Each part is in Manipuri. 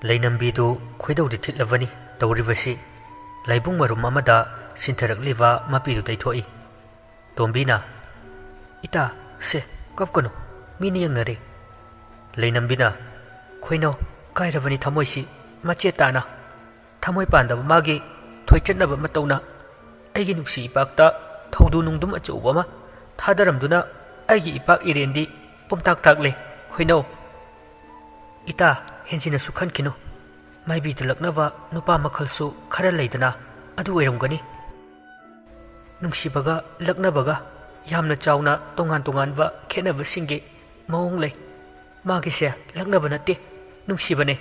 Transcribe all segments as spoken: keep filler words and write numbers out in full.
ꯂꯩꯅꯝꯕꯤꯗꯨ ꯈꯣꯏꯗꯧꯗꯤ ꯊꯤꯠꯂꯕꯅꯤ ꯇꯧꯔꯤꯕꯁꯤ꯫ ꯂꯥꯏꯕꯨꯡ ꯃꯔꯨꯝ ꯑꯃꯗ ꯁꯤꯟꯊꯔꯛꯂꯤꯕ ꯃꯄꯤꯗꯨ ꯇꯩꯊꯣꯛꯏ꯫ ꯇꯣꯝꯕꯤꯅ, "ꯏꯇꯥ, ꯁꯦ, ꯀꯞꯀꯅꯨ, ꯃꯤꯅ ꯌꯦꯡꯅꯔꯦ꯫" ꯂꯩꯅꯝꯕꯤꯅ, "ꯈꯣꯏꯅꯧ ꯀꯥꯏꯔꯕꯅꯤ ꯊꯃꯣꯏꯁꯤ, ꯃꯆꯦꯠ ꯇꯥꯅ꯫ ꯊꯃꯣꯏ ꯄꯥꯟꯗꯕ ꯃꯥꯒꯤ ꯊꯣꯏꯆꯠꯅꯕ ꯃꯇꯧꯅ ꯑꯩꯒꯤ ꯅꯨꯡꯁꯤ ꯏꯄꯥꯛꯇ ꯊꯧꯗꯨ ꯅꯨꯡꯗꯨꯝ ꯑꯆꯧꯕ ꯑꯃ ꯊꯥꯗꯔꯝꯗꯨꯅ ꯑꯩꯒꯤ ꯏꯄꯥꯛ ꯏꯔꯦꯟꯗꯤ ꯄꯨꯝꯇꯥꯛ ꯇꯥꯛꯂꯦ꯫ ꯈꯣꯏꯅꯧ, ꯏꯇꯥ, ꯍꯦꯟꯖꯤꯟꯅꯁꯨ ꯈꯟꯈꯤꯅꯨ꯫ ꯃꯥꯏꯕꯤ ꯇꯤꯜꯂꯛꯅꯕ ꯅꯨꯄꯥ ꯃꯈꯜꯁꯨ ꯈꯔ ꯂꯩꯗꯅ, ꯑꯗꯨ ꯑꯣꯏꯔꯝꯒꯅꯤ꯫" ꯅꯨꯡꯁꯤꯕꯒ ꯂꯛꯅꯕꯒ ꯌꯥꯝꯅ ꯆꯥꯎꯅ ꯇꯣꯉꯥꯟ ꯇꯣꯉꯥꯟꯕ ꯈꯦꯠꯅꯕꯁꯤꯡꯒꯤ ꯃꯑꯣꯡ ꯂꯩ꯫ ꯃꯥꯒꯤꯁꯦ ꯂꯛꯅꯕ ꯅꯠꯇꯦ, ꯅꯨꯡꯁꯤꯕꯅꯦ꯫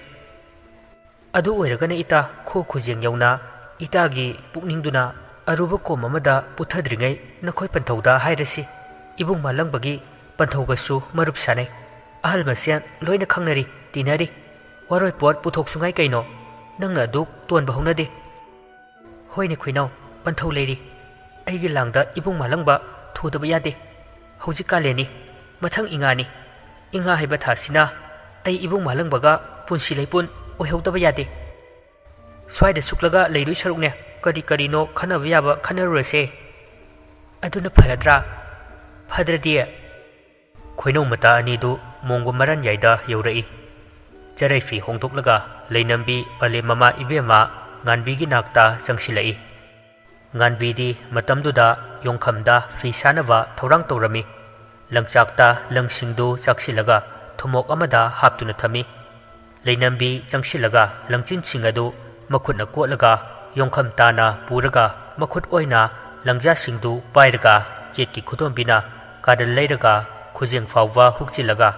ꯑꯗꯨ ꯑꯣꯏꯔꯒꯅ ꯏꯇꯥ, ꯈꯨ ꯈꯨꯖꯦꯡ ꯌꯧꯅ ꯏꯇꯥꯒꯤ ꯄꯨꯛꯅꯤꯡꯗꯨꯅ ꯑꯔꯨꯕ ꯀꯣꯝ ꯑꯃꯗ ꯄꯨꯊꯗ꯭ꯔꯤꯉꯩ ꯅꯈꯣꯏ ꯄꯟꯊꯧꯗ ꯍꯥꯏꯔꯁꯤ꯫ ꯏꯕꯨꯡ ꯃꯥꯂꯪꯕꯒꯤ ꯄꯟꯊꯧꯒꯁꯨ ꯃꯔꯨꯞ ꯁꯥꯟꯅꯩ꯫ ꯑꯍꯜ ꯃꯁꯦꯟ ꯂꯣꯏꯅ ꯈꯪꯅꯔꯤ, ꯇꯤꯟꯅꯔꯤ꯫ ꯋꯥꯔꯣꯏ ꯄꯣꯠ ꯄꯨꯊꯣꯛꯁꯨꯉꯥꯏ ꯀꯩꯅꯣ? ꯅꯪꯅ ꯑꯗꯨꯛ ꯇꯣꯟꯕ ꯍꯧꯅꯗꯦ꯫ ꯍꯣꯏꯅꯦ ꯈꯣꯏꯅꯥꯎ, ꯄꯟꯊꯧ ꯂꯩꯔꯤ꯫ ꯑꯩꯒꯤ ꯂꯥꯡꯗ ꯏꯕꯨꯡ ꯃꯥꯂꯪꯕ ꯊꯨꯗꯕ ꯌꯥꯗꯦ꯫ ꯍꯧꯖꯤꯛ ꯀꯥꯂꯦꯟꯅꯤ꯫ ꯃꯊꯪ ꯏꯉꯥꯅꯤ꯫ ꯏꯉꯥ ꯍꯥꯏꯕ ꯊꯥꯁꯤꯅ ꯑꯩ ꯏꯕꯨꯡ ꯃꯥꯂꯪꯕꯒ ꯄꯨꯟꯁꯤ ꯂꯩꯄꯨꯟ ꯑꯣꯏꯍꯧꯗꯕ ꯌꯥꯗꯦ꯫ ꯁ꯭ꯋꯥꯏꯗ ꯁꯨꯛꯂꯒ ꯂꯩꯗꯣꯏ ꯁꯔꯨꯛꯅꯦ, ꯀꯔꯤ ꯀꯔꯤꯅꯣ ꯈꯟꯅꯕ ꯌꯥꯕ ꯈꯟꯅꯔꯨꯔꯁꯦ꯫ ꯑꯗꯨꯅ ꯐꯔꯗ꯭ꯔꯥ? ꯐꯗ꯭ꯔꯗꯤ? ꯈꯣꯏꯅꯧ ꯃꯇꯥ ꯑꯅꯤꯗꯨ ꯃꯣꯡꯒꯨ ꯃꯔꯥꯟꯌꯥꯏꯗ ꯌꯧꯔꯛꯏ꯫ ꯆꯔꯩ ꯐꯤ ꯍꯣꯡꯗꯣꯛꯂꯒ ꯂꯩꯅꯝꯕꯤ ꯄꯂꯦꯝ ꯃꯃꯥ ꯏꯕꯦꯝꯃ ꯉꯥꯟꯕꯤꯒꯤ ꯅꯥꯛꯇ ꯆꯪꯁꯤꯜꯂꯛꯏ꯫ ꯉꯥꯟꯕꯤꯗꯤ ꯃꯇꯝꯗꯨꯗ ꯌꯣꯡꯈꯝꯗ ꯐꯤ ꯁꯥꯅꯕ ꯊꯧꯔꯥꯡ ꯇꯧꯔꯝꯃꯤ꯫ ꯂꯪꯆꯥꯛꯇ ꯂꯪꯁꯤꯡꯗꯨ ꯆꯥꯛꯁꯤꯜꯂꯒ ꯊꯨꯝꯃꯣꯛ ꯑꯃꯗ ꯍꯥꯞꯇꯨꯅ ꯊꯝꯃꯤ꯫ ꯂꯩꯅꯝꯕꯤ ꯆꯪꯁꯤꯜꯂꯒ ꯂꯪꯆꯤꯟꯁꯤꯡ ꯑꯗꯨ ꯃꯈꯨꯠꯅ ꯀꯣꯠꯂꯒ ꯌꯣꯡꯈꯝ ꯇꯥꯅ ꯄꯨꯔꯒ ꯃꯈꯨꯠ ꯑꯣꯏꯅ ꯂꯪꯖꯥꯁꯤꯡꯗꯨ ꯄꯥꯏꯔꯒ ꯌꯦꯠꯀꯤ ꯈꯨꯗꯣꯝꯕꯤꯅ ꯀꯥꯔꯟ ꯂꯩꯔꯒ ꯈꯨꯖꯦꯡ ꯐꯥꯎꯕ ꯍꯨꯛꯆꯤꯜꯂꯒ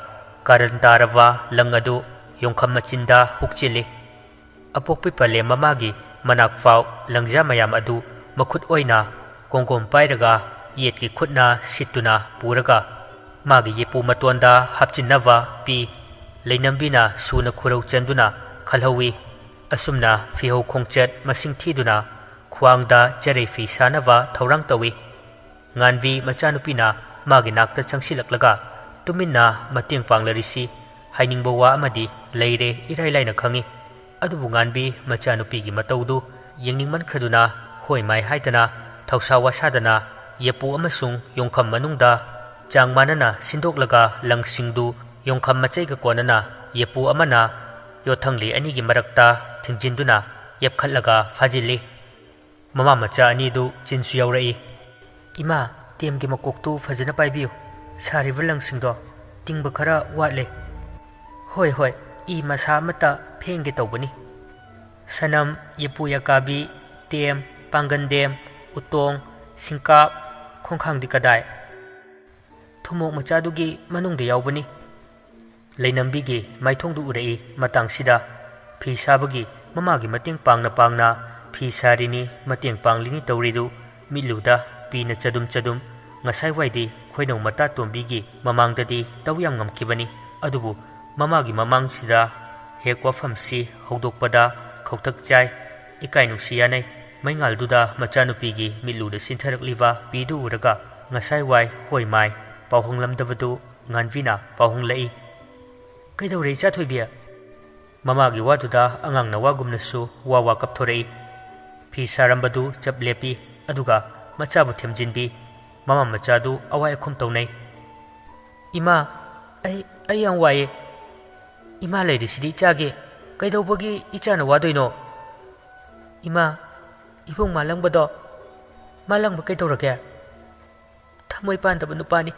ꯀꯥꯔꯟ ꯇꯥꯔꯕ ꯂꯪ ꯑꯗꯨ ꯌꯣꯡꯈꯝ ꯃꯆꯤꯟꯗ ꯍꯨꯛꯆꯤꯜꯂꯤ꯫ ꯑꯄꯣꯛꯄꯤ ꯄꯂꯦꯝ ꯃꯃꯥꯒꯤ ꯃꯅꯥꯛ ꯐꯥꯎ ꯂꯪꯖꯥ ꯃꯌꯥꯝ ꯑꯗꯨ ꯃꯈꯨꯠ ꯑꯣꯏꯅ ꯀꯣꯡꯒꯣꯝ ꯄꯥꯏꯔꯒ ꯌꯦꯠꯀꯤ ꯈꯨꯠꯅ ꯁꯤꯠꯇꯨꯅ ꯄꯨꯔꯒ ꯃꯥꯒꯤ ꯌꯦꯄꯨ ꯃꯇꯣꯟꯗ ꯍꯥꯞꯆꯤꯟꯅꯕ ꯄꯤ꯫ ꯂꯩꯅꯝꯕꯤꯅ ꯁꯨꯅ ꯈꯨꯔꯧ ꯆꯟꯗꯨꯅ ꯈꯜꯍꯧꯏ꯫ ꯑꯁꯨꯝꯅ ꯐꯤꯍꯧ ꯈꯣꯡꯆꯠ ꯃꯁꯤꯡ ꯊꯤꯗꯨꯅ ꯈ꯭ꯋꯥꯡꯗ ꯆꯔꯩ ꯐꯤ ꯁꯥꯅꯕ ꯊꯧꯔꯥꯡ ꯇꯧꯏ꯫ ꯉꯥꯟꯕꯤ ꯃꯆꯥꯅꯨꯄꯤꯅ ꯃꯥꯒꯤ ꯅꯥꯛꯇ ꯆꯪꯁꯤꯜꯂꯛꯂꯒ ꯇꯨꯃꯤꯟꯅ ꯃꯇꯦꯡ ꯄꯥꯡꯂꯔꯤꯁꯤ ꯍꯥꯏꯅꯤꯡꯕ ꯋꯥ ꯑꯃꯗꯤ ꯂꯩꯔꯦ, ꯏꯔꯥꯏ ꯂꯥꯏꯅ ꯈꯪꯏ꯫ ꯑꯗꯨꯕꯨ ꯉꯥꯟꯕꯤ ꯃꯆꯥꯅꯨꯄꯤꯒꯤ ꯃꯇꯧꯗꯨ ꯌꯦꯡꯅꯤꯡꯃꯟꯈ꯭ꯔꯗꯨꯅ ꯍꯣꯏ ꯃꯥꯏ ꯍꯥꯏꯗꯅ ꯊꯧꯁꯥ ꯋꯥꯁꯥꯗꯅ ꯌꯦꯞꯄꯨ ꯑꯃꯁꯨꯡ ꯌꯣꯡꯈꯝ ꯃꯅꯨꯡꯗ ꯆꯥꯡ ꯃꯥꯟꯅꯅ ꯁꯤꯟꯗꯣꯛꯂꯒ ꯂꯪꯁꯤꯡꯗꯨ ꯌꯣꯡꯈꯝ ꯃꯆꯩꯒ ꯀꯣꯟꯅꯅ ꯌꯦꯞꯄꯨ ꯑꯃꯅ ꯌꯣꯠꯊꯪꯂꯤ ꯑꯅꯤꯒꯤ ꯃꯔꯛꯇ ꯊꯤꯡꯖꯤꯟꯗꯨꯅ ꯌꯦꯞꯈꯠꯂꯒ ꯐꯥꯖꯤꯜꯂꯤ꯫ ꯃꯃꯥ ꯃꯆꯥ ꯑꯅꯤꯗꯨ ꯆꯤꯟꯁꯨ ꯌꯥꯎꯔꯛꯏ꯫ "ꯏꯃꯥ, ꯇꯦꯝꯒꯤ ꯃꯀꯣꯛꯇꯨ ꯐꯖꯅ ꯄꯥꯏꯕꯤꯌꯨ꯫ ꯁꯥꯔꯤꯕ ꯂꯪꯁꯤꯡꯗꯣ ꯇꯤꯡꯕ ꯈꯔ ꯋꯥꯠꯂꯦ꯫" "ꯍꯣꯏ, ꯍꯣꯏ, ꯏ ꯃꯁꯥ ꯑꯃꯠꯇ ꯐꯦꯡꯒꯦ ꯇꯧꯕꯅꯤ꯫" ꯁꯅꯝ, ꯌꯦꯄꯨ ꯌꯥꯀꯥꯕꯤ, ꯇꯦꯝ, ꯄꯥꯡꯒꯟꯗꯦꯝ, ꯎꯇꯣꯡ, ꯁꯤꯡꯀꯥꯞ, ꯈꯣꯡꯈꯥꯡꯗꯤ ꯀꯗꯥꯏ? "ꯊꯨꯝꯃꯣꯛ ꯃꯆꯥꯗꯨꯒꯤ ꯃꯅꯨꯡꯗ ꯌꯥꯎꯕꯅꯤ꯫" ꯂꯩꯅꯝꯕꯤꯒꯤ ꯃꯥꯏꯊꯣꯡꯗꯨ ꯎꯔꯛꯏ꯫ ꯃꯇꯥꯡꯁꯤꯗ ꯐꯤ ꯁꯥꯕꯒꯤ ꯃꯃꯥꯒꯤ ꯃꯇꯦꯡ ꯄꯥꯡꯅ ꯄꯥꯡꯅ ꯐꯤ ꯁꯥꯔꯤꯅꯤ, ꯃꯇꯦꯡ ꯄꯥꯡꯂꯤꯅꯤ ꯇꯧꯔꯤꯗꯨ ꯃꯤꯠꯂꯨꯗ ꯄꯤꯅ ꯆꯗꯨꯝ ꯆꯗꯨꯝ꯫ ꯉꯁꯥꯏꯋꯥꯏꯗꯤ ꯈꯣꯏꯅꯧ ꯃꯇꯥ ꯇꯣꯝꯕꯤꯒꯤ ꯃꯃꯥꯡꯗꯗꯤ ꯇꯧ ꯌꯥꯝ ꯉꯝꯈꯤꯕꯅꯤ, ꯑꯗꯨꯕꯨ ꯃꯃꯥꯒꯤ ꯃꯃꯥꯡꯁꯤꯗ ꯍꯦꯛ ꯋꯥꯐꯝꯁꯤ ꯍꯧꯗꯣꯛꯄꯗ ꯈꯧꯇꯛ ꯆꯥꯏ꯫ ꯏꯀꯥꯏ ꯅꯨꯡꯁꯤ ꯌꯥꯅꯩ꯫ ꯃꯩꯉꯥꯜꯗꯨꯗ ꯃꯆꯥꯅꯨꯄꯤꯒꯤ ꯃꯤꯠꯂꯨꯗ ꯁꯤꯟꯊꯔꯛꯂꯤꯕ ꯄꯤꯗꯨ ꯎꯔꯒ ꯉꯁꯥꯏꯋꯥꯏ ꯍꯣꯏ ꯃꯥꯏ ꯄꯥꯎꯍꯪꯂꯝꯗꯕꯗꯨ ꯉꯥꯟꯕꯤꯅ ꯄꯥꯎꯍꯪꯂꯛꯏ꯫ "ꯀꯩꯗꯧꯔꯦ, ꯏꯆꯥ ꯊꯣꯏꯕꯤ?" ꯃꯃꯥꯒꯤ ꯋꯥꯗꯨꯗ ꯑꯉꯥꯡꯅ ꯋꯥꯒꯨꯝꯅꯁꯨ ꯋꯥ ꯋꯥ ꯀꯞꯊꯣꯔꯛꯏ꯫ ꯐꯤ ꯁꯥꯔꯝꯕꯗꯨ ꯆꯞ ꯂꯦꯞꯄꯤ, ꯑꯗꯨꯒ ꯃꯆꯥꯕꯨ ꯊꯦꯝꯖꯤꯟꯕꯤ꯫ ꯃꯃꯥ ꯃꯆꯥꯗꯨ ꯑꯋꯥꯏ ꯑꯈꯨꯝ ꯇꯧꯅꯩ꯫ "ꯏꯃꯥ, ꯑꯩ, ꯑꯩ ꯌꯥꯝ ꯋꯥꯏꯌꯦ꯫" "ꯏꯃꯥ ꯂꯩꯔꯤꯁꯤꯗꯤ ꯏꯆꯥꯒꯤ, ꯀꯩꯗꯧꯕꯒꯤ ꯏꯆꯥꯅ ꯋꯥꯗꯣꯏꯅꯣ?" "ꯏꯃꯥ, ꯏꯕꯨꯡ ꯃꯥꯂꯪꯕꯗꯣ, ꯃꯥꯂꯪꯕ ꯀꯩꯗꯧꯔꯒꯦ?" "ꯊꯃꯣꯏ ꯄꯥꯟꯗꯕ ꯅꯨꯄꯥꯅꯤ꯫"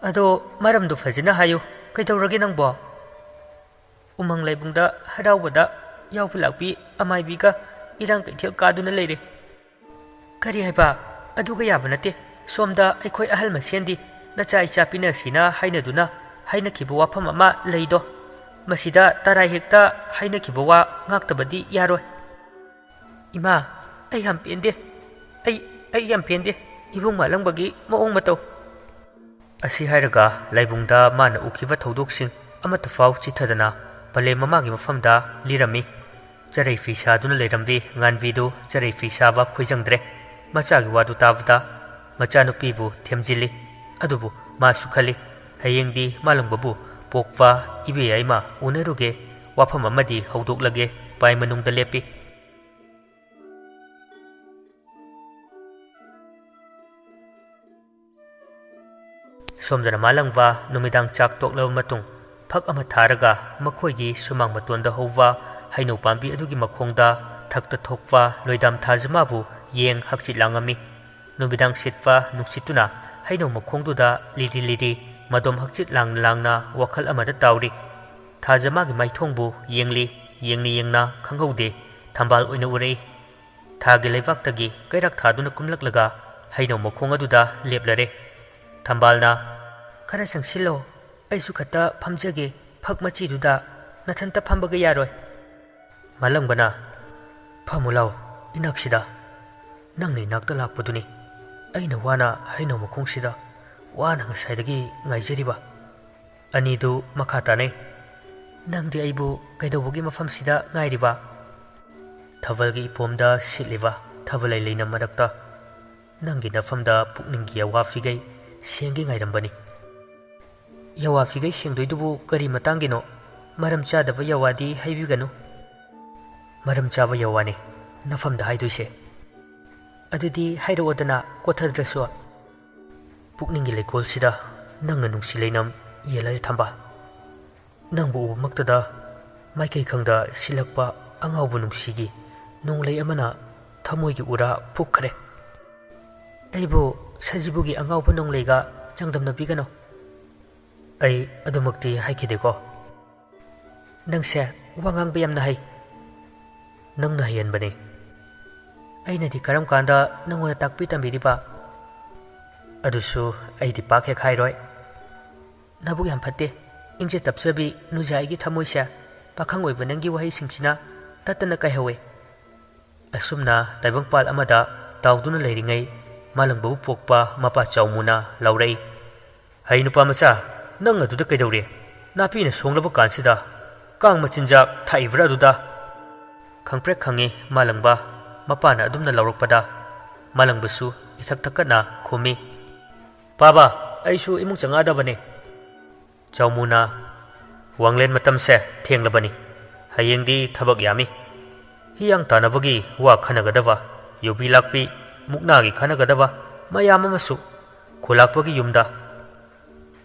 "ꯑꯗꯣ ꯃꯔꯝꯗꯣ ꯐꯖꯅ ꯍꯥꯏꯌꯨ, ꯀꯩꯗꯧꯔꯒꯦ ꯅꯪꯕꯣ?" "ꯎꯃꯪ ꯂꯥꯏꯕꯨꯡꯗ ꯍꯔꯥꯎꯕꯗ ꯌꯥꯎꯕ ꯂꯥꯛꯄꯤ ꯑꯃꯥꯏꯕꯤꯒ ꯏꯔꯥꯡ ꯀꯩꯊꯦꯜ ꯀꯥꯗꯨꯅ ꯂꯩꯔꯦ꯫" "ꯀꯔꯤ ꯍꯥꯏꯕ? ꯑꯗꯨꯒ ꯌꯥꯕ ꯅꯠꯇꯦ꯫ ꯁꯣꯝꯗ ꯑꯩꯈꯣꯏ ꯑꯍꯜ ꯃꯁꯦꯟꯗꯤ ꯅꯆꯥ ꯏꯆꯥ ꯄꯤꯅꯁꯤꯅ ꯍꯥꯏꯅꯗꯨꯅ ꯍꯥꯏꯅꯈꯤꯕ ꯋꯥꯐꯝ ꯑꯃ ꯂꯩꯗꯣ꯫ ꯃꯁꯤꯗ ꯇꯔꯥꯏ ꯍꯦꯛꯇ ꯍꯥꯏꯅꯈꯤꯕ ꯋꯥ ꯉꯥꯛꯇꯕꯗꯤ ꯌꯥꯔꯣꯏ꯫" "ꯏꯃꯥ, ꯑꯩ ꯌꯥꯝ ꯄꯦꯟꯗꯦ꯫ ꯑꯩ, ꯑꯩ ꯌꯥꯝ ꯄꯦꯟꯗꯦ ꯏꯕꯨꯡ ꯃꯥꯂꯪꯕꯒꯤ ꯃꯑꯣꯡ ꯃꯇꯧ꯫" ꯑꯁꯤ ꯍꯥꯏꯔꯒ ꯂꯥꯏꯕꯨꯡꯗ ꯃꯥꯅ ꯎꯈꯤꯕ ꯊꯧꯗꯣꯛꯁꯤꯡ ꯑꯃꯠꯇ ꯐꯥꯎ ꯆꯤꯠꯊꯗꯅ ꯄꯂꯦꯝ ꯃꯃꯥꯒꯤ ꯃꯐꯝꯗ ꯂꯤꯔꯝꯃꯤ꯫ ꯆꯔꯩ ꯐꯤ ꯁꯥꯗꯨꯅ ꯂꯩꯔꯝꯕꯤ ꯉꯥꯟꯕꯤꯗꯨ ꯆꯔꯩ ꯐꯤ ꯁꯥꯕ ꯈꯣꯏꯖꯪꯗ꯭ꯔꯦ꯫ ꯃꯆꯥꯒꯤ ꯋꯥꯗꯨ ꯇꯥꯕꯗ ꯃꯆꯥꯅꯨꯄꯤꯕꯨ ꯊꯦꯝꯖꯤꯜꯂꯤ꯫ ꯑꯗꯨꯕꯨ ꯃꯥꯁꯨ ꯈꯜꯂꯤ, ꯍꯌꯦꯡꯗꯤ ꯃꯥꯂꯪꯕꯕꯨ "ꯄꯣꯛꯄ ꯏꯕꯦꯌꯥꯏꯃ, ꯎꯅꯔꯨꯒꯦ, ꯋꯥꯐꯝ ꯑꯃꯗꯤ ꯍꯧꯗꯣꯛꯂꯒꯦ", ꯄꯥꯏ ꯃꯅꯨꯡꯗ ꯂꯦꯞꯄꯤ꯫ ꯁꯣꯝꯗꯅ ꯃꯥꯂꯪꯕ ꯅꯨꯃꯤꯗꯥꯡ ꯆꯥꯛ ꯇꯣꯛꯂꯕ ꯃꯇꯨꯡ ꯐꯛ ꯑꯃ ꯊꯥꯔꯒ ꯃꯈꯣꯏꯒꯤ ꯁꯨꯃꯥꯡ ꯃꯇꯣꯟꯗ ꯍꯧꯕ ꯍꯩꯅꯧ ꯄꯥꯝꯕꯤ ꯑꯗꯨꯒꯤ ꯃꯈꯣꯡꯗ ꯊꯛꯇ ꯊꯣꯛꯄ ꯂꯣꯏꯗꯥꯝ ꯊꯥꯖꯃꯥꯕꯨ ꯌꯦꯡ ꯍꯛꯆꯤꯠ ꯂꯥꯡꯉꯝꯃꯤ꯫ ꯅꯨꯃꯤꯗꯥꯡ ꯁꯤꯠꯄ ꯅꯨꯡꯁꯤꯠꯇꯨꯅ ꯍꯩꯅꯧ ꯃꯈꯣꯡꯗꯨꯗ ꯂꯤꯔꯤ ꯂꯤꯔꯤ ꯃꯗꯣꯝ ꯍꯛꯆꯤꯠ ꯂꯥꯡꯅ ꯂꯥꯡꯅ ꯋꯥꯈꯜ ꯑꯃꯗ ꯇꯥꯎꯔꯤ꯫ ꯊꯥꯖꯃꯥꯒꯤ ꯃꯥꯏꯊꯣꯡꯕꯨ ꯌꯦꯡꯂꯤ, ꯌꯦꯡꯅ ꯌꯦꯡꯅ ꯈꯪꯍꯧꯗꯦ ꯊꯝꯕꯥꯜ ꯑꯣꯏꯅ ꯎꯔꯛꯏ꯫ ꯊꯥꯒꯤ ꯂꯩꯕꯥꯛꯇꯒꯤ ꯀꯩꯔꯥꯛ ꯊꯥꯗꯨꯅ ꯀꯨꯝꯂꯛꯂꯒ ꯍꯩꯅꯧ ꯃꯈꯣꯡ ꯑꯗꯨꯗ ꯂꯦꯞꯂꯔꯦ꯫ ꯊꯝꯕꯥꯜꯅ, "ꯈꯔ ꯆꯪꯁꯤꯜꯂꯣ, ꯑꯩꯁꯨ ꯈꯛꯇ ꯐꯝꯖꯒꯦ ꯐꯛ ꯃꯆꯤꯗꯨꯗ, ꯅꯊꯟꯇ ꯐꯝꯕꯒ ꯌꯥꯔꯣꯏ꯫" ꯃꯥꯂꯪꯕꯅ, "ꯐꯝꯃꯨ ꯂꯥꯎ ꯏꯅꯥꯛꯁꯤꯗ, ꯅꯪꯅ ꯏꯅꯥꯛꯇ ꯂꯥꯛꯄꯗꯨꯅꯤ ꯑꯩꯅ ꯋꯥꯅ ꯍꯩꯅꯧ ꯃꯈꯣꯡꯁꯤꯗ ꯋꯥꯅ ꯉꯁꯥꯏꯗꯒꯤ ꯉꯥꯏꯖꯔꯤꯕ꯫" ꯑꯅꯤꯗꯨ ꯃꯈꯥ ꯇꯥꯅꯩ꯫ "ꯅꯪꯗꯤ ꯑꯩꯕꯨ ꯀꯩꯗꯧꯕꯒꯤ ꯃꯐꯝꯁꯤꯗ ꯉꯥꯏꯔꯤꯕ? ꯊꯥꯕꯜꯒꯤ ꯏꯄꯣꯝꯗ ꯁꯤꯠꯂꯤꯕ ꯊꯥꯕꯜ ꯂꯩ ꯂꯩꯅꯝ ꯃꯔꯛꯇ ꯅꯪꯒꯤ ꯅꯐꯝꯗ ꯄꯨꯛꯅꯤꯡꯒꯤ ꯑꯋꯥ ꯐꯤꯒꯩ ꯁꯦꯡꯒꯦ ꯉꯥꯏꯔꯝꯕꯅꯤ꯫" "ꯌꯥꯋꯥ ꯐꯤꯒꯩ ꯁꯦꯡꯗꯣꯏꯗꯨꯕꯨ ꯀꯔꯤ ꯃꯇꯥꯡꯒꯤꯅꯣ? ꯃꯔꯝ ꯆꯥꯗꯕ ꯌꯥꯋꯥꯗꯤ ꯍꯩꯕꯤꯒꯅꯨ꯫" "ꯃꯔꯝ ꯆꯥꯕ ꯌꯥꯋꯥꯅꯤ ꯅꯐꯝꯗ ꯍꯥꯏꯗꯣꯏꯁꯦ꯫" "ꯑꯗꯨꯗꯤ ꯍꯥꯏꯔꯛꯑꯣꯗꯅ, ꯀꯣꯊꯗ꯭ꯔꯁꯨ꯫" "ꯄꯨꯛꯅꯤꯡꯒꯤ ꯂꯩꯀꯣꯜꯁꯤꯗ ꯅꯪꯅ ꯅꯨꯡꯁꯤ ꯂꯩꯅꯝ ꯌꯦꯜꯂꯔꯦ ꯊꯝꯕꯥꯜ꯫ ꯅꯪꯕꯨ ꯎꯕꯃꯛꯇꯗ ꯃꯥꯏꯀꯩ ꯈꯪꯗ ꯁꯤꯜꯂꯛꯄ ꯑꯉꯥꯎꯕ ꯅꯨꯡꯁꯤꯒꯤ ꯅꯣꯡꯂꯩ ꯑꯃꯅ ꯊꯃꯣꯏꯒꯤ ꯎꯔꯥ ꯐꯨꯛꯈ꯭ꯔꯦ꯫ ꯑꯩꯕꯨ ꯁꯖꯤꯕꯨꯒꯤ ꯑꯉꯥꯎꯕ ꯅꯣꯡꯂꯩꯒ ꯆꯥꯡꯗꯝꯅꯕꯤꯒꯅꯨ꯫" "ꯑꯩ ꯑꯗꯨꯃꯛꯇꯤ ꯍꯥꯏꯈꯤꯗꯦꯀꯣ꯫" "ꯅꯪꯁꯦ ꯋꯥ ꯉꯥꯡꯕ ꯌꯥꯝꯅ ꯍꯩ꯫" "ꯅꯪꯅ ꯍꯩꯍꯟꯕꯅꯤ꯫" "ꯑꯩꯅꯗꯤ ꯀꯔꯝ ꯀꯥꯟꯗ ꯅꯪꯉꯣꯟꯗ ꯇꯥꯛꯄꯤ ꯇꯝꯕꯤꯔꯤꯕ?" "ꯑꯗꯨꯁꯨ ꯑꯩꯗꯤ ꯄꯥꯛ ꯍꯦꯛ ꯍꯥꯏꯔꯣꯏ꯫" "ꯅꯕꯨꯛ ꯌꯥꯝ ꯐꯠꯇꯦ, ꯏꯪꯖ ꯇꯞꯆꯕꯤ ꯅꯨꯖꯥꯏꯒꯤ ꯊꯃꯣꯏꯁꯦ꯫ ꯄꯥꯈꯪ ꯑꯣꯏꯕ ꯅꯪꯒꯤ ꯋꯥꯍꯩꯁꯤꯡꯁꯤꯅ ꯇꯠꯇꯅ ꯀꯥꯏꯍꯧꯋꯦ꯫" ꯑꯁꯨꯝꯅ ꯇꯥꯏꯕꯪꯄꯥꯜ ꯑꯃꯗ ꯇꯥꯎꯗꯨꯅ ꯂꯩꯔꯤꯉꯩ, ꯃꯥꯂꯪꯕꯕꯨ ꯄꯣꯛꯄ ꯃꯄꯥ ꯆꯥꯎꯃꯨꯅ ꯂꯥꯎꯔꯛꯏ, "ꯍꯩ ꯅꯨꯄꯥ ꯃꯆꯥ, ꯅꯪ ꯑꯗꯨꯗ ꯀꯩꯗꯧꯔꯤ? ꯅꯥꯄꯤꯅ ꯁꯣꯡꯂꯕ ꯀꯥꯟꯁꯤꯗ ꯀꯥꯡ ꯃꯆꯤꯟꯖꯥꯛ ꯊꯥꯛꯏꯕ꯭ꯔꯥ ꯑꯗꯨꯗ?" ꯈꯪꯄ꯭ꯔꯦꯛ ꯈꯪꯉꯤ ꯃꯥꯂꯪꯕ, ꯃꯄꯥꯅ ꯑꯗꯨꯝꯅ ꯂꯥꯎꯔꯛꯄꯗ꯫ ꯃꯥꯂꯪꯕꯁꯨ ꯏꯊꯛ ꯊꯛꯀꯠꯅ ꯈꯨꯝꯃꯤ, "ꯄꯥꯕ, ꯑꯩꯁꯨ ꯏꯃꯨꯡ ꯆꯪꯉꯛꯑꯗꯕꯅꯤ꯫" ꯆꯥꯎꯃꯨꯅ, ꯋꯥꯡꯂꯦꯟ, ꯃꯇꯝꯁꯦ ꯊꯦꯡꯂꯕꯅꯤ꯫ ꯍꯌꯦꯡꯗꯤ ꯊꯕꯛ ꯌꯥꯝꯃꯤ꯫ ꯍꯤꯌꯥꯡ ꯇꯥꯟꯅꯕꯒꯤ ꯋꯥ ꯈꯟꯅꯒꯗꯕ, ꯌꯨꯕꯤ ꯂꯥꯛꯄꯤ, ꯃꯨꯛꯅꯥꯒꯤ ꯈꯟꯅꯒꯗꯕ ꯃꯌꯥꯝ ꯑꯃꯁꯨ꯫ ꯈꯨꯂꯥꯛꯄꯒꯤ ꯌꯨꯝꯗ꯫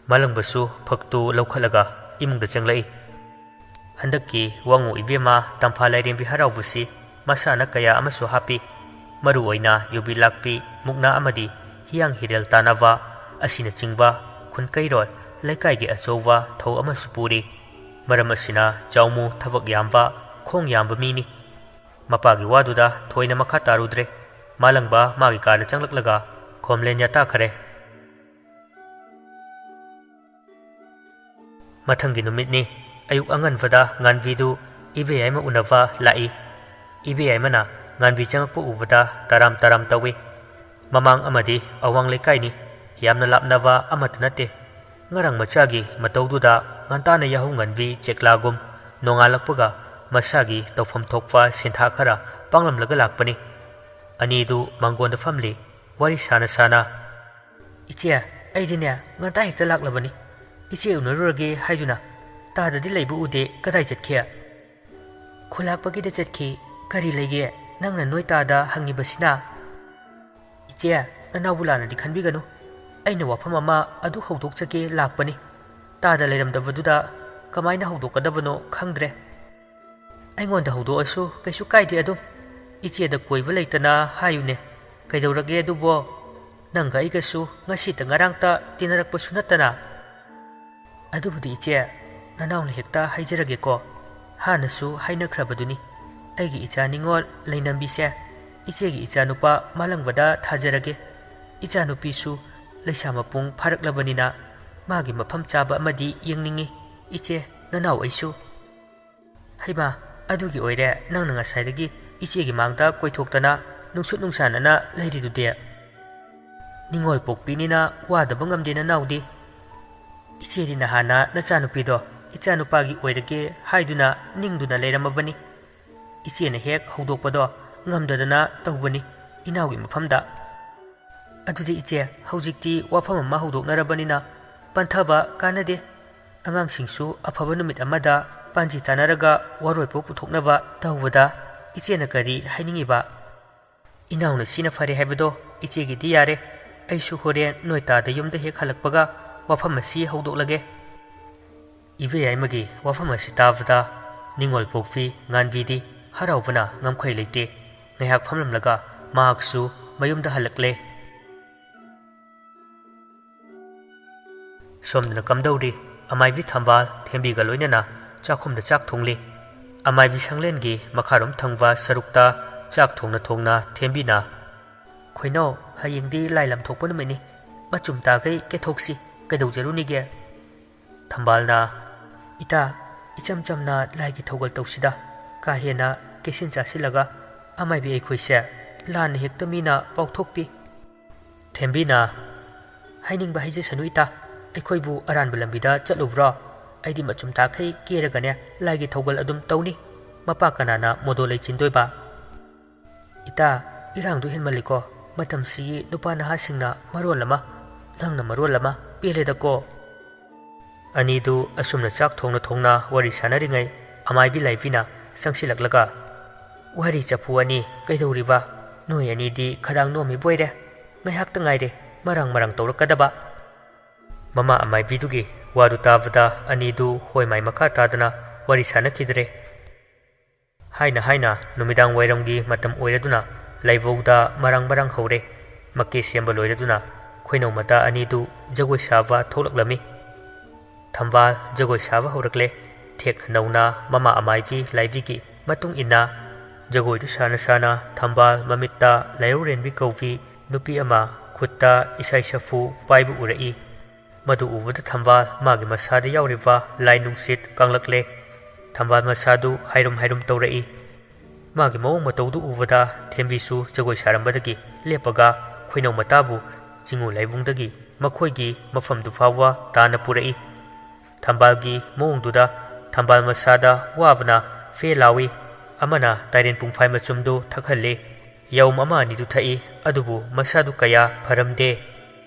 ꯃꯥꯂꯪꯕꯁꯨ ꯐꯛꯇꯨ ꯂꯧꯈꯠꯂꯒ ꯏꯃꯨꯡꯗ ꯆꯪꯂꯛꯏ꯫ ꯍꯟꯗꯛꯀꯤ ꯋꯥꯉꯨ ꯏꯕꯦꯝꯃ ꯇꯝꯐꯥ ꯂꯥꯏꯔꯦꯝꯕꯤ ꯍꯔꯥꯎꯕꯁꯤ ꯃꯁꯥꯟꯅ ꯀꯌꯥ ꯑꯃꯁꯨ ꯍꯥꯞꯄꯤ꯫ ꯃꯔꯨ ꯑꯣꯏꯅ ꯌꯨꯕꯤ ꯂꯥꯛꯄꯤ, ꯃꯨꯛꯅꯥ ꯑꯃꯗꯤ ꯍꯤꯌꯥꯡ ꯍꯤꯔꯦꯜ ꯇꯥꯟꯅꯕ ꯑꯁꯤꯅꯆꯤꯡꯕ ꯈꯨꯟ ꯀꯩꯔꯣꯜ ꯂꯩꯀꯥꯏꯒꯤ ꯑꯆꯧꯕ ꯊꯧ ꯑꯃꯁꯨ ꯄꯨꯔꯤ꯫ ꯃꯔꯝ ꯑꯁꯤꯅ ꯆꯥꯎꯃꯨ ꯊꯕꯛ ꯌꯥꯝꯕ, ꯈꯣꯡ ꯌꯥꯝꯕ ꯃꯤꯅꯤ꯫ ꯃꯄꯥꯒꯤ ꯋꯥꯗꯨꯗ ꯊꯣꯏꯅ ꯃꯈꯥ ꯇꯥꯔꯨꯗ꯭ꯔꯦ꯫ ꯃꯥꯂꯪꯕ ꯃꯥꯒꯤ ꯀꯥꯗ ꯆꯪꯂꯛꯂꯒ ꯈꯣꯝꯂꯦꯟ ꯌꯥꯇꯥꯈꯔꯦ꯫ ꯃꯊꯪꯒꯤ ꯅꯨꯃꯤꯠꯅꯤ꯫ ꯑꯌꯨꯛ ꯑꯉꯟꯕꯗ ꯉꯥꯟꯕꯤꯗꯨ ꯏꯕꯦꯌꯥꯏꯃ ꯎꯅꯕ ꯂꯥꯛꯏ꯫ ꯏꯕꯦꯌꯥꯏꯃꯅ ꯉꯥꯟꯕꯤ ꯆꯪꯂꯛꯄ ꯎꯕꯗ ꯇꯔꯥꯝ ꯇꯔꯥꯝ ꯇꯧꯏ꯫ ꯃꯃꯥꯡ ꯑꯃꯗꯤ ꯑꯋꯥꯡ ꯂꯩꯀꯥꯏꯅꯤ, ꯌꯥꯝꯅ ꯂꯥꯞꯅꯕ ꯑꯃꯠꯇ ꯅꯠꯇꯦ꯫ ꯉꯔꯥꯡ ꯃꯆꯥꯒꯤ ꯃꯇꯧꯗꯨꯗ ꯉꯟꯇꯥꯅ ꯌꯥꯍꯧ ꯉꯟꯕꯤ ꯆꯦꯛꯂꯥꯒꯨꯝ ꯅꯣꯡꯉꯥꯜꯂꯛꯄꯒ ꯃꯁꯥꯒꯤ ꯇꯧꯐꯝ ꯊꯣꯛꯄ ꯁꯦꯟꯊꯥ ꯈꯔ ꯄꯥꯡꯂꯝꯂꯒ ꯂꯥꯛꯄꯅꯤ꯫ ꯑꯅꯤꯗꯨ ꯃꯥꯡꯒꯣꯟꯗ ꯐꯝꯂꯤ, ꯋꯥꯔꯤ ꯁꯥꯅ ꯁꯥꯅ꯫ "ꯏꯆꯦ, ꯑꯩꯗꯤꯅꯦ ꯉꯟꯇꯥ ꯍꯦꯛꯇ ꯂꯥꯛꯂꯕꯅꯤ꯫ ꯏꯆꯦ ꯎꯅꯔꯨꯔꯒꯦ ꯍꯥꯏꯗꯨꯅ ꯇꯥꯗꯗꯤ ꯂꯩꯕ ꯎꯗꯦ, ꯀꯗꯥꯏ ꯆꯠꯈꯤ?" "ꯈꯨꯂꯥꯛꯄꯒꯤꯗ ꯆꯠꯈꯤ꯫ ꯀꯔꯤ ꯂꯩꯒꯦ ꯅꯪꯅ ꯅꯣꯏ ꯇꯥꯗ ꯍꯪꯉꯤꯕꯁꯤꯅ?" "ꯏꯆꯦ, ꯅꯅꯥꯎꯕꯨ ꯂꯥꯟꯅꯗꯤ ꯈꯟꯕꯤꯒꯅꯨ꯫ ꯑꯩꯅ ꯋꯥꯐꯝ ꯑꯃ ꯑꯗꯨ ꯍꯧꯗꯣꯛꯆꯒꯦ ꯂꯥꯛꯄꯅꯤ꯫ ꯇꯥꯗ ꯂꯩꯔꯝꯗꯕꯗꯨꯗ ꯀꯃꯥꯏꯅ ꯍꯧꯗꯣꯛꯀꯗꯕꯅꯣ ꯈꯪꯗ꯭ꯔꯦ꯫ ꯑꯩꯉꯣꯟꯗ ꯍꯧꯗꯣꯛꯑꯁꯨ ꯀꯩꯁꯨ ꯀꯥꯏꯗꯦ ꯑꯗꯨꯝ꯫ ꯏꯆꯦꯗ ꯀꯣꯏꯕ ꯂꯩꯇꯅ ꯍꯥꯏꯌꯨꯅꯦ꯫ ꯀꯩꯗꯧꯔꯒꯦ ꯑꯗꯨꯕꯣ? ꯅꯪꯒ ꯑꯩꯒꯁꯨ ꯉꯁꯤꯇ ꯉꯔꯥꯡꯇ ꯇꯤꯟꯅꯔꯛꯄꯁꯨ ꯅꯠꯇꯅ꯫" "ꯑꯗꯨꯕꯨꯗꯤ ꯏꯆꯦ, ꯅꯅꯥꯎꯅ ꯍꯦꯛꯇ ꯍꯥꯏꯖꯔꯒꯦꯀꯣ꯫ ꯍꯥꯟꯅꯁꯨ ꯍꯥꯏꯅꯈ꯭ꯔꯕꯗꯨꯅꯤ꯫ ꯑꯩꯒꯤ ꯏꯆꯥ ꯅꯤꯡꯉꯣꯜ ꯂꯩꯅꯝꯕꯤꯁꯦ ꯏꯆꯦꯒꯤ ꯏꯆꯥꯅꯨꯄꯥ ꯃꯥꯂꯪꯕꯗ ꯊꯥꯖꯔꯒꯦ꯫ ꯏꯆꯥꯅꯨꯄꯤꯁꯨ ꯂꯩꯁꯥ ꯃꯄꯨꯡ ꯐꯥꯔꯛꯂꯕꯅꯤꯅ ꯃꯥꯒꯤ ꯃꯐꯝ ꯆꯥꯕ ꯑꯃꯗꯤ ꯌꯦꯡꯅꯤꯡꯏ꯫ ꯏꯆꯦ, ꯅꯅꯥꯎ ꯑꯩꯁꯨ꯫" "ꯍꯩꯃꯥ, ꯑꯗꯨꯒꯤ ꯑꯣꯏꯔꯦ ꯅꯪꯅ ꯉꯁꯥꯏꯗꯒꯤ ꯏꯆꯦꯒꯤ ꯃꯥꯡꯗ ꯀꯣꯏꯊꯣꯛꯇꯅ ꯅꯨꯡꯁꯨꯠ ꯅꯨꯡꯁꯥꯟꯅꯅ ꯂꯩꯔꯤꯗꯨꯗꯤ? ꯅꯤꯡꯉꯣꯜ ꯄꯣꯛꯄꯤꯅꯤꯅ ꯋꯥꯗꯕ ꯉꯝꯗꯦ ꯅꯅꯥꯎꯗꯤ꯫ ꯏꯆꯦꯗꯤ ꯅꯍꯥꯟꯅ ꯅꯆꯥꯅꯨꯄꯤꯗꯣ ꯏꯆꯥꯅꯨꯄꯥꯒꯤ ꯑꯣꯏꯔꯒꯦ ꯍꯥꯏꯗꯨꯅ ꯅꯤꯡꯗꯨꯅ ꯂꯩꯔꯝꯃꯕꯅꯤ꯫ ꯏꯆꯦꯅ ꯍꯦꯛ ꯍꯧꯗꯣꯛꯄꯗꯣ ꯉꯝꯗꯗꯅ ꯇꯧꯕꯅꯤ ꯏꯅꯥꯎꯒꯤ ꯃꯐꯝꯗ꯫ ꯑꯗꯨꯗꯤ ꯏꯆꯦ, ꯍꯧꯖꯤꯛꯇꯤ ꯋꯥꯐꯝ ꯑꯃ ꯍꯧꯗꯣꯛꯅꯔꯕꯅꯤꯅ ꯄꯟꯊꯕ ꯀꯥꯟꯅꯗꯦ꯫ ꯑꯉꯥꯡꯁꯤꯡꯁꯨ ꯑꯐꯕ ꯅꯨꯃꯤꯠ ꯑꯃꯗ ꯄꯥꯟꯖꯤ ꯇꯥꯟꯅꯔꯒ ꯋꯥꯔꯣꯏꯄꯣꯛ ꯄꯨꯊꯣꯛꯅꯕ ꯇꯧꯕꯗ ꯏꯆꯦꯅ ꯀꯔꯤ ꯍꯥꯏꯅꯤꯡꯉꯤꯕ? ꯏꯅꯥꯎꯅ ꯁꯤꯅ ꯐꯔꯦ ꯍꯥꯏꯕꯗꯣ ꯏꯆꯦꯒꯤꯗꯤ ꯌꯥꯔꯦ꯫ ꯑꯩꯁꯨ ꯍꯣꯔꯦꯟ ꯅꯣꯏ ꯇꯥꯗ ꯌꯨꯝꯗ ꯍꯦꯛ ꯍꯜꯂꯛꯄꯒ ꯋꯥꯐꯝ ꯑꯁꯤ ꯍꯧꯗꯣꯛꯂꯒꯦ꯫ ꯏꯕꯦꯌꯥꯏꯃꯒꯤ ꯋꯥꯐꯝ ꯑꯁꯤ ꯇꯥꯕꯗ ꯅꯤꯡꯉꯣꯜ ꯄꯣꯛꯄꯤ ꯉꯥꯟꯕꯤꯗꯤ ꯍꯔꯥꯎꯕꯅ ꯉꯝꯈꯩ ꯂꯩꯇꯦ꯫ ꯉꯥꯏꯍꯥꯛ ꯐꯝꯂꯝꯂꯒ ꯃꯍꯥꯛꯁꯨ ꯃꯌꯨꯝꯗ ꯍꯜꯂꯛꯂꯦ꯫ ꯁꯣꯝꯗꯅ ꯀꯝꯗꯧꯔꯤ? ꯑꯃꯥꯏꯕꯤ ꯊꯝꯕꯥꯜ ꯊꯦꯝꯕꯤꯒ ꯂꯣꯏꯅꯅ ꯆꯥꯛꯈꯨꯝꯗ ꯆꯥꯛ ꯊꯣꯡꯂꯤ꯫ ꯑꯃꯥꯏꯕꯤ ꯁꯪꯂꯦꯟꯒꯤ ꯃꯈꯥꯔꯣꯝ ꯊꯪꯕ ꯁꯔꯨꯛꯇ ꯆꯥꯛ ꯊꯣꯡꯅ ꯊꯣꯡꯅ ꯊꯦꯝꯕꯤꯅ, "ꯈꯣꯏꯅꯥꯎ, ꯍꯌꯦꯡꯗꯤ ꯂꯥꯏ ꯂꯝ ꯊꯣꯛꯄ ꯅꯨꯃꯤꯠꯅꯤ꯫ ꯃꯆꯨꯝ ꯇꯥꯈꯩ ꯀꯦꯊꯣꯛꯁꯤ꯫ ꯀꯩꯗꯧꯖꯔꯨꯅꯤꯒꯦ?" ꯊꯝꯕꯥꯜꯅ, "ꯏꯇꯥ, ꯏꯆꯝ ꯆꯝꯅ ꯂꯥꯏꯒꯤ ꯊꯧꯒꯜ ꯇꯧꯁꯤꯗ꯫ ꯀꯥ ꯍꯦꯟꯅ ꯀꯦꯁꯤꯟ ꯆꯥꯁꯤꯜꯂꯒ ꯑꯃꯥꯏꯕꯤ ꯑꯩꯈꯣꯏꯁꯦ ꯂꯥꯟꯅ ꯍꯦꯛꯇ ꯃꯤꯅ ꯄꯥꯎꯊꯣꯛꯄꯤ꯫" ꯊꯦꯝꯕꯤꯅ, "ꯍꯥꯏꯅꯤꯡꯕ ꯍꯥꯏꯖꯁꯅꯨ ꯏꯇꯥ, ꯑꯩꯈꯣꯏꯕꯨ ꯑꯔꯥꯟꯕ ꯂꯝꯕꯤꯗ ꯆꯠꯂꯨꯕ꯭ꯔꯣ? ꯑꯩꯗꯤ ꯃꯆꯨꯝ ꯇꯥꯈꯩ ꯀꯦꯔꯒꯅꯦ ꯂꯥꯏꯒꯤ ꯊꯧꯒꯜ ꯑꯗꯨꯝ ꯇꯧꯅꯤ꯫ ꯃꯄꯥ ꯀꯅꯥꯅ ꯃꯣꯗꯣ ꯂꯩꯆꯤꯟꯗꯣꯏꯕ?" "ꯏꯇꯥ, ꯏꯔꯥꯡꯗꯨ ꯍꯦꯟꯃꯜꯂꯤꯀꯣ꯫ ꯃꯇꯝꯁꯤꯒꯤ ꯅꯨꯄꯥ ꯅꯍꯥꯁꯤꯡꯅ ꯃꯔꯣꯜ ꯑꯃ, ꯅꯪꯅ ꯃꯔꯣꯜ ꯑꯃ, ꯄꯦꯜꯂꯦꯗꯀꯣ꯫" ꯑꯅꯤꯗꯨ ꯑꯁꯨꯝꯅ ꯆꯥꯛ ꯊꯣꯡꯅ ꯊꯣꯡꯅ ꯋꯥꯔꯤ ꯁꯥꯟꯅꯔꯤꯉꯩ, ꯑꯃꯥꯏꯕꯤ ꯂꯥꯏꯕꯤꯅ ꯆꯪꯁꯤꯜꯂꯛꯂꯒ, "ꯋꯥꯔꯤ ꯆꯐꯨ ꯑꯅꯤ, ꯀꯩꯗꯧꯔꯤꯕ? ꯅꯣꯏ ꯑꯅꯤꯗꯤ ꯈꯗꯥꯡ ꯅꯣꯝꯃꯤꯕꯣꯏꯔꯦ꯫ ꯉꯥꯏꯍꯥꯛꯇ ꯉꯥꯏꯔꯦ ꯃꯔꯥꯡ ꯃꯔꯥꯡ ꯇꯧꯔꯛꯀꯗꯕ꯫" ꯃꯃꯥ ꯑꯃꯥꯏꯕꯤꯗꯨꯒꯤ ꯋꯥꯗꯨ ꯇꯥꯕꯗ ꯑꯅꯤꯗꯨ ꯍꯣꯏ ꯃꯥꯏ ꯃꯈꯥ ꯇꯥꯗꯅ ꯋꯥꯔꯤ ꯁꯥꯟꯅꯈꯤꯗ꯭ꯔꯦ꯫ ꯍꯥꯏꯅ ꯍꯥꯏꯅ ꯅꯨꯃꯤꯗꯥꯡ ꯋꯥꯏꯔꯝꯒꯤ ꯃꯇꯝ ꯑꯣꯏꯔꯗꯨꯅ ꯂꯥꯏꯕꯧꯗ ꯃꯔꯥꯡ ꯃꯔꯥꯡ ꯍꯧꯔꯦ꯫ ꯃꯀꯦ ꯁꯦꯝꯕ ꯂꯣꯏꯔꯗꯨꯅ ꯈꯣꯏꯅꯧ ꯃꯇꯥ ꯑꯅꯤꯗꯨ ꯖꯒꯣꯏ ꯁꯥꯕ ꯊꯣꯛꯂꯛꯂꯝꯃꯤ꯫ ꯊꯝꯕꯥꯜ ꯖꯒꯣꯏ ꯁꯥꯕ ꯍꯧꯔꯛꯂꯦ꯫ ꯊꯦꯛꯅ ꯅꯧꯅ ꯃꯃꯥ ꯑꯃꯥꯏꯕꯤ ꯂꯥꯏꯕꯤꯒꯤ ꯃꯇꯨꯡ ꯏꯟꯅ ꯖꯒꯣꯏꯗꯨ ꯁꯥꯅ ꯁꯥꯅ ꯊꯝꯕꯥꯜ ꯃꯃꯤꯠꯇ ꯂꯥꯏꯔꯧꯔꯦꯟꯕꯤ ꯀꯧꯕꯤ ꯅꯨꯄꯤ ꯑꯃ ꯈꯨꯠꯇ ꯏꯁꯩ ꯁꯥꯐꯨ ꯄꯥꯏꯕ ꯎꯔꯛꯏ꯫ ꯃꯗꯨ ꯎꯕꯗ ꯊꯝꯕꯥꯜ ꯃꯥꯒꯤ ꯃꯁꯥꯗ ꯌꯥꯎꯔꯤꯕ ꯂꯥꯏ ꯅꯨꯡꯁꯤꯠ ꯀꯪꯂꯛꯂꯦ꯫ ꯊꯝꯕꯥꯜ ꯃꯁꯥꯗꯨ ꯍꯥꯏꯔꯨꯝ ꯍꯥꯏꯔꯨꯝ ꯇꯧꯔꯛꯏ꯫ ꯃꯥꯒꯤ ꯃꯑꯣꯡ ꯃꯇꯧꯗꯨ ꯎꯕꯗ ꯊꯦꯝꯕꯤꯁꯨ ꯖꯒꯣꯏ ꯁꯥꯔꯝꯕꯗꯒꯤ ꯂꯦꯞꯄꯒ ꯈꯣꯏꯅꯧ ꯃꯇꯥꯕꯨ ꯆꯤꯡꯉꯨ ꯂꯥꯏꯕꯨꯡꯗꯒꯤ ꯃꯈꯣꯏꯒꯤ ꯃꯐꯝꯗꯨ ꯐꯥꯎꯕ ꯇꯥꯅ ꯄꯨꯔꯛꯏ꯫ ꯊꯝꯕꯥꯜꯒꯤ ꯃꯑꯣꯡꯗꯨꯗ ꯊꯝꯕꯥꯜ ꯃꯁꯥꯗ ꯋꯥꯕꯅ ꯐꯦ ꯂꯥꯎꯏ꯫ ꯑꯃꯅ ꯇꯥꯏꯔꯦꯟ ꯄꯨꯡꯐꯥꯏ ꯃꯆꯨꯝꯗꯨ ꯊꯛꯍꯜꯂꯤ꯫ ꯌꯥꯎꯝ ꯑꯃ ꯑꯅꯤꯗꯨ ꯊꯛꯏ, ꯑꯗꯨꯕꯨ ꯃꯁꯥꯗꯨ ꯀꯌꯥ ꯐꯔꯝꯗꯦ꯫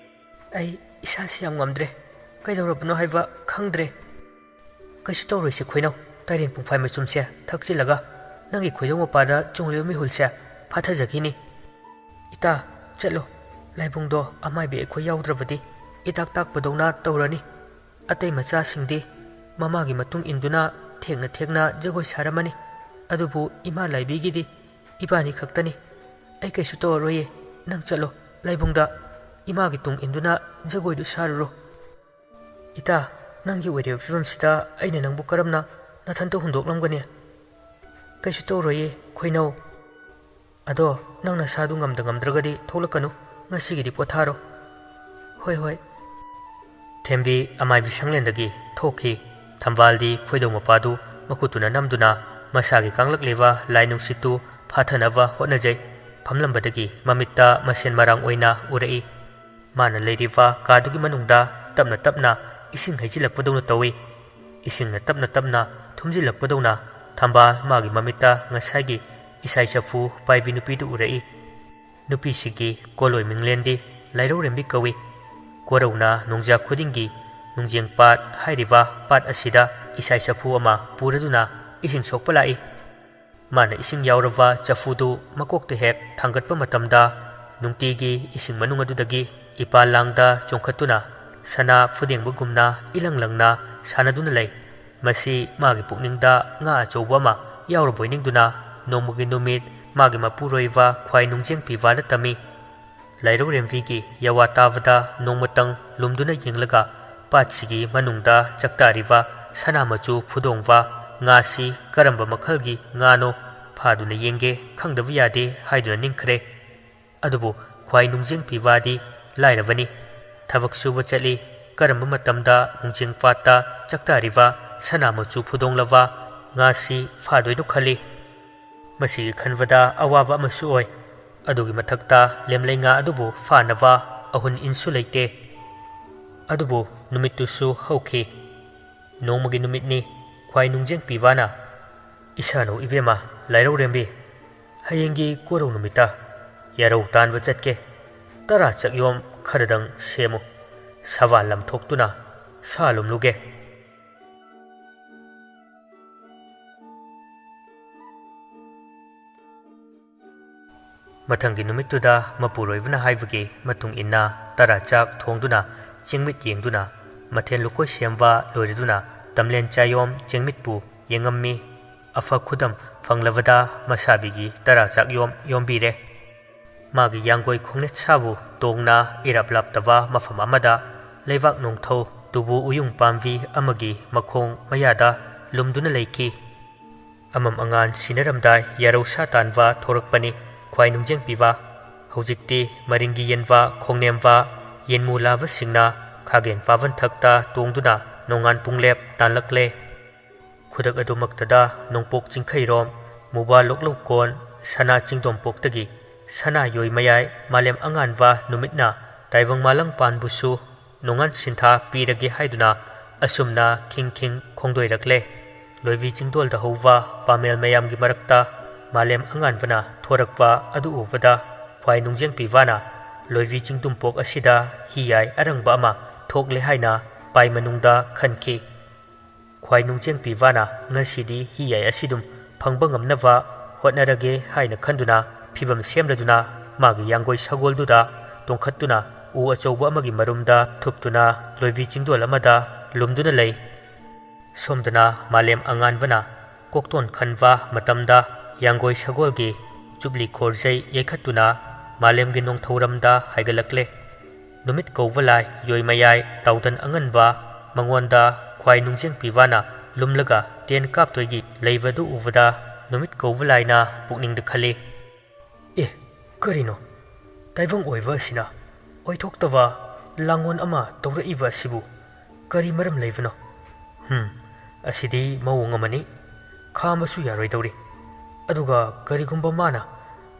"ꯑꯩ ꯏꯁꯥꯁꯤ ꯌꯥꯝ ꯉꯝꯗ꯭ꯔꯦ꯫ "ꯀꯩꯗꯧꯔꯕꯅꯣ ꯍꯥꯏꯕ ꯈꯪꯗ꯭ꯔꯦ꯫" "ꯀꯩꯁꯨ ꯇꯧꯔꯣꯏꯁꯦ ꯈꯣꯏꯅꯧ, ꯇꯥꯏꯔꯦꯟ ꯄꯨꯡꯐꯥꯏ ꯃꯆꯨꯝꯁꯦ ꯊꯛꯆꯤꯜꯂꯒ ꯅꯪꯒꯤ ꯈꯣꯏꯗꯧ ꯃꯄꯥꯗ ꯆꯣꯡꯂꯤꯕ ꯃꯤꯍꯨꯜꯁꯦ ꯐꯥꯊꯖꯈꯤꯅꯤ꯫" "ꯏꯇꯥ, ꯆꯠꯂꯣ, ꯂꯥꯏꯕꯨꯡꯗꯣ ꯑꯃꯥꯏꯕꯤ ꯑꯩꯈꯣꯏ ꯌꯥꯎꯗ꯭ꯔꯕꯗꯤ ꯏꯇꯥꯛ ꯇꯥꯛꯄꯗꯧꯅ ꯇꯧꯔꯅꯤ꯫ ꯑꯇꯩ ꯃꯆꯥꯁꯤꯡꯗꯤ ꯃꯃꯥꯒꯤ ꯃꯇꯨꯡ ꯏꯟꯗꯨꯅ ꯊꯦꯛꯅ ꯊꯦꯛꯅ ꯖꯒꯣꯏ ꯁꯥꯔꯝꯃꯅꯤ꯫ ꯑꯗꯨꯕꯨ ꯏꯃꯥ ꯂꯥꯏꯕꯤꯒꯤꯗꯤ ꯏꯕꯥꯅꯤ ꯈꯛꯇꯅꯤ꯫ ꯑꯩ ꯀꯩꯁꯨ ꯇꯧꯔꯔꯣꯏꯌꯦ, ꯅꯪ ꯆꯠꯂꯣ, ꯂꯥꯏꯕꯨꯡꯗ ꯏꯃꯥꯒꯤ ꯇꯨꯡ ꯏꯟꯗꯨꯅ ꯖꯒꯣꯏꯗꯨ ꯁꯥꯔꯨꯔꯣ꯫" "ꯏꯇꯥ, ꯅꯪꯒꯤ ꯑꯣꯏꯔꯤꯕ ꯐꯤꯕꯝꯁꯤꯗ ꯑꯩꯅ ꯅꯪꯕꯨ ꯀꯔꯝꯅ ꯅꯊꯟꯇ ꯍꯨꯟꯗꯣꯛꯂꯝꯒꯅꯤ?" "ꯀꯩꯁꯨ ꯇꯧꯔꯣꯏꯌꯦ ꯈꯣꯏꯅꯧ꯫ ꯑꯗꯣ ꯅꯪ ꯅꯁꯥꯗꯨ ꯉꯝꯗ ꯉꯝꯗ꯭ꯔꯒꯗꯤ ꯊꯣꯛꯂꯛꯀꯅꯨ, ꯉꯁꯤꯒꯤꯗꯤ ꯄꯣꯊꯥꯔꯣ꯫" "ꯍꯣꯏ, ꯍꯣꯏ꯫" ꯊꯦꯝꯕꯤ ꯑꯃꯥꯏꯕꯤ ꯁꯪꯂꯦꯟꯗꯒꯤ ꯊꯣꯛꯈꯤ꯫ ꯊꯝꯕꯥꯜꯗꯤ ꯈꯣꯏꯗꯧ ꯃꯄꯥꯗꯨ ꯃꯈꯨꯠꯇꯨꯅ ꯅꯝꯗꯨꯅ ꯃꯁꯥꯒꯤ ꯀꯥꯡꯂꯛꯂꯤꯕ ꯂꯥꯏ ꯅꯨꯡꯁꯤꯠꯇꯨ ꯐꯥꯊꯅꯕ ꯍꯣꯠꯅꯖꯩ꯫ ꯐꯝꯂꯝꯕꯗꯒꯤ ꯃꯃꯤꯠꯇ ꯃꯁꯦꯟ ꯃꯔꯥꯡ ꯑꯣꯏꯅ ꯎꯔꯛꯏ꯫ ꯃꯥꯅ ꯂꯩꯔꯤꯕ ꯀꯥꯗꯨꯒꯤ ꯃꯅꯨꯡꯗ ꯇꯞꯅ ꯇꯞꯅ ꯏꯁꯤꯡ ꯍꯩꯖꯤꯜꯂꯛꯄꯗꯧꯅ ꯇꯧꯏ꯫ ꯏꯁꯤꯡꯅ ꯇꯞꯅ ꯇꯞꯅ ꯊꯨꯝꯖꯤꯜꯂꯛꯄꯗꯧꯅ ꯊꯝꯕꯥꯜ ꯃꯥꯒꯤ ꯃꯃꯤꯠꯇ ꯉꯁꯥꯏꯒꯤ ꯏꯁꯥꯏ ꯆꯐꯨ ꯄꯥꯏꯕꯤ ꯅꯨꯄꯤꯗꯨ ꯎꯔꯛꯏ꯫ ꯅꯨꯄꯤꯁꯤꯒꯤ ꯀꯣꯂꯣꯏ ꯃꯤꯡꯂꯦꯟꯗꯤ ꯂꯥꯏꯔꯧꯔꯦꯝꯕꯤ ꯀꯧꯏ꯫ ꯀꯣꯔꯧꯅ ꯅꯣꯡꯖꯥ ꯈꯨꯗꯤꯡꯒꯤ ꯅꯨꯡꯖꯦꯡ ꯄꯥꯠ ꯍꯥꯏꯔꯤꯕ ꯄꯥꯠ ꯑꯁꯤꯗ ꯏꯁꯥꯏ ꯆꯐꯨ ꯑꯃ ꯄꯨꯔꯗꯨꯅ ꯏꯁꯤꯡ ꯁꯣꯛꯄ ꯂꯥꯛꯏ꯫ ꯃꯥꯅ ꯏꯁꯤꯡ ꯌꯥꯎꯔꯕ ꯆꯐꯨꯗꯨ ꯃꯀꯣꯛꯇ ꯍꯦꯛ ꯊꯥꯡꯒꯠꯄ ꯃꯇꯝꯗ, ꯅꯨꯡꯇꯤꯒꯤ ꯏꯁꯤꯡ ꯃꯅꯨꯡ ꯑꯗꯨꯗꯒꯤ ꯏꯄꯥꯜ ꯂꯥꯡꯗ ꯆꯣꯡꯈꯠꯇꯨꯅ ꯁꯅꯥ ꯐꯨꯗꯦꯡꯕꯒꯨꯝꯅ ꯏꯂꯪ ꯂꯪꯅ ꯁꯥꯟꯅꯗꯨꯅ ꯂꯩ꯫ ꯃꯁꯤ ꯃꯥꯒꯤ ꯄꯨꯛꯅꯤꯡꯗ ꯉꯥ ꯑꯆꯧꯕ ꯑꯃ ꯌꯥꯎꯔꯕꯣꯏ ꯅꯤꯡꯗꯨꯅ ꯅꯣꯡꯃꯒꯤ ꯅꯨꯃꯤꯠ ꯃꯥꯒꯤ ꯃꯄꯨꯔꯣꯏꯕ ꯈ꯭ꯋꯥꯏ ꯅꯨꯡꯖꯦꯡ ꯄꯤꯕꯥꯅ ꯇꯝꯃꯤ꯫ ꯂꯥꯏꯔꯧꯔꯦꯝꯕꯤꯒꯤ ꯌꯥꯋꯥ ꯇꯥꯕꯗ ꯅꯣꯡꯃꯇꯪ ꯂꯨꯝꯗꯨꯅ ꯌꯦꯡꯂꯒ ꯄꯥꯠꯁꯤꯒꯤ ꯃꯅꯨꯡꯗ ꯆꯥꯛꯇꯥꯔꯤꯕ ꯁꯅꯥ ꯃꯆꯨ ꯐꯨꯗꯣꯡꯕ ꯉꯥꯁꯤ ꯀꯔꯝꯕ ꯃꯈꯜꯒꯤ ꯉꯥꯅꯣ ꯐꯥꯗꯨꯅ ꯌꯦꯡꯒꯦ, ꯈꯪꯗꯕ ꯌꯥꯗꯦ ꯍꯥꯏꯗꯨꯅ ꯅꯤꯡꯈ꯭ꯔꯦ꯫ ꯑꯗꯨꯕꯨ ꯈ꯭ꯋꯥꯏ ꯅꯨꯡꯖꯦꯡ ꯄꯤꯕꯥꯗꯤ ꯂꯥꯏꯔꯕꯅꯤ꯫ ꯊꯕꯛ ꯁꯨꯕ ꯆꯠꯂꯤ꯫ ꯀꯔꯝꯕ ꯃꯇꯝꯗ ꯅꯨꯡꯖꯦꯡ ꯄꯥꯠꯇ ꯆꯥꯛꯇꯥꯔꯤꯕ ꯁꯅꯥ ꯃꯆꯨ ꯐꯨꯗꯣꯡꯂꯕ ꯉꯥꯁꯤ ꯐꯥꯗꯣꯏꯅꯣ ꯈꯜꯂꯤ꯫ ꯃꯁꯤꯒꯤ ꯈꯟꯕꯗ ꯑꯋꯥꯕ ꯑꯃꯁꯨ ꯑꯣꯏ꯫ ꯑꯗꯨꯒꯤ ꯃꯊꯛꯇ ꯂꯦꯝꯂꯩ ꯉꯥ ꯑꯗꯨꯕꯨ ꯐꯥꯅꯕ ꯑꯍꯨꯟ ꯏꯟꯁꯨ ꯂꯩꯇꯦ꯫ ꯑꯗꯨꯕꯨ ꯅꯨꯃꯤꯠꯇꯨꯁꯨ ꯍꯧꯈꯤ꯫ ꯅꯣꯡꯃꯒꯤ ꯅꯨꯃꯤꯠꯅꯤ꯫ ꯈ꯭ꯋꯥꯏ ꯅꯨꯡꯖꯦꯡ ꯄꯤꯕꯥꯅ, "ꯏꯁꯥꯅꯧ ꯏꯕꯦꯝꯃ ꯂꯥꯏꯔꯧꯔꯦꯝꯕꯤ, ꯍꯌꯦꯡꯒꯤ ꯀꯣꯔꯧ ꯅꯨꯃꯤꯠꯇ ꯌꯥꯔꯧ ꯇꯥꯟꯕ ꯆꯠꯀꯦ꯫ ꯇꯔꯥ ꯆꯥꯛꯌꯣꯝ ꯈꯔꯗꯪ ꯁꯦꯝꯃꯨ꯫" ꯁꯕꯥꯟ ꯂꯝꯊꯣꯛꯇꯨꯅ ꯁꯥ ꯂꯨꯝꯂꯨꯒꯦ꯫ ꯃꯊꯪꯒꯤ ꯅꯨꯃꯤꯠꯇꯨꯗ ꯃꯄꯨꯔꯣꯏꯕꯅ ꯍꯥꯏꯕꯒꯤ ꯃꯇꯨꯡ ꯏꯟꯅ ꯇꯔꯥ ꯆꯥꯛ ꯊꯣꯡꯗꯨꯅ ꯆꯤꯡꯃꯤꯠ ꯌꯦꯡꯗꯨꯅ ꯃꯊꯦꯜ ꯂꯨꯀꯣꯏ ꯁꯦꯝꯕ ꯂꯣꯏꯔꯗꯨꯅ ꯇꯝꯂꯦꯟ ꯆꯥꯌꯣꯝ ꯆꯤꯡꯃꯤꯠꯄꯨ ꯌꯦꯡꯉꯝꯃꯤ꯫ ꯑꯐ ꯈꯨꯗꯝ ꯐꯪꯂꯕꯗ ꯃꯁꯥꯕꯤꯒꯤ ꯇꯔꯥ ꯆꯥꯛ ꯌꯣꯝ ꯌꯣꯝꯕꯤꯔꯦ꯫ ꯃꯥꯒꯤ ꯌꯥꯡꯒꯣꯏ ꯈꯣꯡꯅꯦꯠ ꯁꯥꯕꯨ ꯇꯣꯡꯅ ꯏꯔꯥꯞ ꯂꯥꯞꯇꯕ ꯃꯐꯝ ꯑꯃꯗ ꯂꯩꯕꯥꯛ ꯅꯣꯡꯊꯧ ꯇꯨꯕꯨ ꯎꯌꯨꯡ ꯄꯥꯝꯕꯤ ꯑꯃꯒꯤ ꯃꯈꯣꯡ ꯃꯌꯥꯗ ꯂꯨꯝꯗꯨꯅ ꯂꯩꯈꯤ꯫ ꯑꯃꯝ ꯑꯉꯥꯟ ꯁꯤꯟꯅꯔꯝꯗꯥꯏ ꯌꯥꯔꯧ ꯁꯥ ꯇꯥꯟꯕ ꯊꯣꯔꯛꯄꯅꯤ ꯈ꯭ꯋꯥꯏ ꯅꯨꯡꯖꯦꯡ ꯄꯤꯕ꯫ ꯍꯧꯖꯤꯛꯇꯤ ꯃꯔꯤꯡꯒꯤ ꯌꯦꯟꯕ ꯈꯣꯡꯅꯦꯝꯕ ꯌꯦꯟꯃꯨ ꯂꯥꯕꯁꯤꯡꯅ ꯈꯥꯒꯦꯟ ꯄꯥꯕꯟꯊꯛꯇ ꯇꯣꯡꯗꯨꯅ ꯅꯣꯡꯉꯥꯟ ꯄꯨꯡꯂꯦꯞ ꯇꯥꯟꯂꯛꯂꯦ꯫ ꯈꯨꯗꯛ ꯑꯗꯨꯃꯛꯇꯗ ꯅꯣꯡꯄꯣꯛ ꯆꯤꯡꯈꯩꯔꯣꯝ, ꯃꯨꯕꯥ ꯂꯣꯛꯂꯧꯀꯣꯟ, ꯁꯅꯥ ꯆꯤꯡꯗꯣꯝꯄꯣꯛꯇꯒꯤ ꯁꯅꯥ ꯌꯣꯏ ꯃꯌꯥꯏ ꯃꯥꯂꯦꯝ ꯑꯉꯥꯟꯕ ꯅꯨꯃꯤꯠꯅ ꯇꯥꯏꯕꯪ ꯃꯥꯂꯪ ꯄꯥꯟꯕꯨꯁꯨ ꯅꯣꯡꯉꯥꯟ ꯁꯤꯟꯊꯥ ꯄꯤꯔꯒꯦ ꯍꯥꯏꯗꯨꯅ ꯑꯁꯨꯝꯅ ꯈꯤꯡ ꯈꯤꯡ ꯈꯣꯡꯗꯣꯏꯔꯛꯂꯦ꯫ ꯂꯣꯏꯕꯤ ꯆꯤꯡꯗꯣꯜꯗ ꯍꯧꯕ ꯄꯥꯃꯦꯜ ꯃꯌꯥꯝꯒꯤ ꯃꯔꯛꯇ ꯃꯥꯂꯦꯝ ꯑꯉꯥꯟꯕꯅ ꯊꯣꯔꯛꯄ ꯑꯗꯨ ꯎꯕꯗ ꯈ꯭ꯋꯥꯏ ꯅꯨꯡꯖꯦꯡ ꯄꯤꯕꯥꯅ ꯂꯣꯏꯕꯤ ꯆꯤꯡꯗꯨꯝꯄꯣꯛ ꯑꯁꯤꯗ ꯍꯤ ꯌꯥꯏ ꯑꯔꯪꯕ ꯑꯃ ꯊꯣꯛꯂꯦ ꯍꯥꯏꯅ ꯄꯥꯏ ꯃꯅꯨꯡꯗ ꯈꯟꯈꯤ꯫ ꯈ꯭ꯋꯥꯏ ꯅꯨꯡꯖꯦꯡ ꯄꯤꯕꯥꯅ ꯉꯁꯤꯗꯤ ꯍꯤ ꯌꯥꯏ ꯑꯁꯤꯗꯨꯝ ꯐꯪꯕ ꯉꯝꯅꯕ ꯍꯣꯠꯅꯔꯒꯦ ꯍꯥꯏꯅ ꯈꯟꯗꯨꯅ ꯐꯤꯕꯝ ꯁꯦꯝꯂꯗꯨꯅ ꯃꯥꯒꯤ ꯌꯥꯡꯒꯣꯏ ꯁꯒꯣꯜꯗꯨꯗ ꯇꯣꯡꯈꯠꯇꯨꯅ ꯎ ꯑꯆꯧꯕ ꯑꯃꯒꯤ ꯃꯔꯨꯝꯗ ꯊꯨꯞꯇꯨꯅ ꯂꯣꯏꯕꯤ ꯆꯤꯡꯗꯣꯜ ꯑꯃꯗ ꯂꯨꯝꯗꯨꯅ ꯂꯩ꯫ ꯁꯣꯝꯗꯅ ꯃꯥꯂꯦꯝ ꯑꯉꯥꯟꯕꯅ ꯀꯣꯛꯇꯣꯟ ꯈꯟꯕ ꯃꯇꯝꯗ ꯌꯥꯡꯒꯣꯏ ꯁꯒꯣꯜꯒꯤ ꯆꯨꯞꯂꯤ ꯈꯣꯔꯖꯩ ꯌꯩꯈꯠꯇꯨꯅ ꯃꯥꯂꯦꯝꯒꯤ ꯅꯣꯡꯊꯧꯔꯝꯗ ꯍꯥꯏꯒꯠꯂꯛꯂꯦ꯫ ꯅꯨꯃꯤꯠ ꯀꯧꯕ ꯂꯥꯏ ꯌꯣꯏ ꯃꯌꯥꯏ ꯇꯥꯎꯗꯟ ꯑꯉꯟꯕ ꯃꯉꯣꯟꯗ ꯈ꯭ꯋꯥꯏ ꯅꯨꯡꯖꯦꯡ ꯄꯤꯕꯥꯅ ꯂꯨꯝꯂꯒ ꯇꯦꯟ ꯀꯥꯞꯇꯣꯏꯒꯤ ꯂꯩꯕꯗꯨ ꯎꯕꯗ ꯅꯨꯃꯤꯠ ꯀꯧꯕ ꯂꯥꯏꯅ ꯄꯨꯛꯅꯤꯡꯗ ꯈꯜꯂꯤ, "ꯑꯦ, ꯀꯔꯤꯅꯣ? ꯇꯥꯏꯕꯪ ꯑꯣꯏꯕ ꯑꯁꯤꯅ ꯑꯣꯏꯊꯣꯛꯇꯕ ꯂꯥꯡꯑꯣꯟ ꯑꯃ ꯇꯧꯔꯛꯏꯕ ꯑꯁꯤꯕꯨ ꯀꯔꯤ ꯃꯔꯝ ꯂꯩꯕꯅꯣ? ꯍꯝ, ꯑꯁꯤꯗꯤ ꯃꯑꯣꯡ ꯑꯃꯅꯤ꯫ ꯈꯥꯝꯕꯁꯨ ꯌꯥꯔꯣꯏꯗꯧꯔꯤ꯫ ꯑꯗꯨꯒ ꯀꯔꯤꯒꯨꯝꯕ ꯃꯥꯅ